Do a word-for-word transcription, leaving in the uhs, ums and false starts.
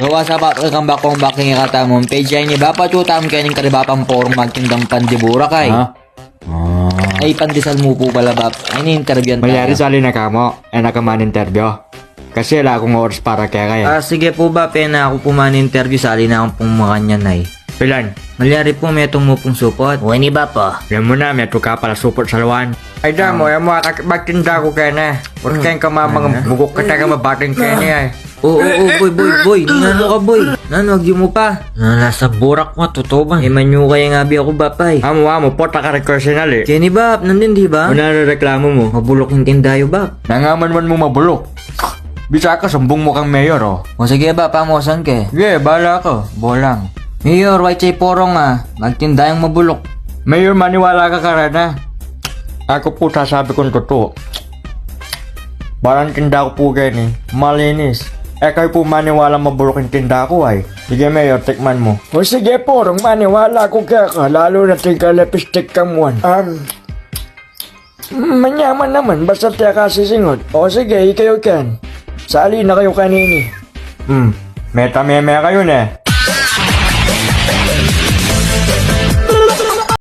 Yo, what's up, Bap? Welcome back, welcome back keng ikatamu page. Ay ni Bap, atyu tamu keni kari Bapang Porong magtindang pandiburak ay. Ha? Ah. Ay, pandesal mu pu pala, Bap. Ay, ini interview tamu. Malyari sali na ka mu, e na ka man-interview. Kasi ala kung oras para keka e. Ah, sige pu, Bap, e na ku pu man-interview, sali na ku pung makanyan ay. Pilan? Malyari pu, metung mu pung supot. O, ini, Bap, o. Alam mu na, metung ka pala supot sa lawan. Ay, damo, e mu akit magtinda ku keni. Purke keng kamamang buguk ka, taga mabating keni ay. O, o, o, boy, boy, boy. Nanu ka, boy? Nanu, agyu mu pa? Nanu, nasa burak mu, tutu ba? E, manyukay ing abi ku, Bap ay. Amu, amu, pota ka request na li. Keni, Bap, nandin di ba? Nanu reklamu mu? Mabuluk ing tinda yu, Bap. Nangaman man mu mabuluk. Bisa ka, sumbung mu kang mayor, o. O sige, Bap, amu, asan ke? Sige, bala ka, bolang. Mayor, way chay Porong a magtinda yang mabuluk. Mayor, maniwala ka kareni. Aku pu sasabi kung tutu. Balang tinda ku pu keni, malinis. E kayu pu maniwala mabuluk ing tinda ku ay. Sige, Mayor, tikman mu. O sige, Porong, maniwala ku keka, lalu na king kalepistik kang muan. Um, manyaman naman, basta e ka sisingot. O sige, ikayu ken. Sali na kayu kanini. Hmm, metameme kayu ne.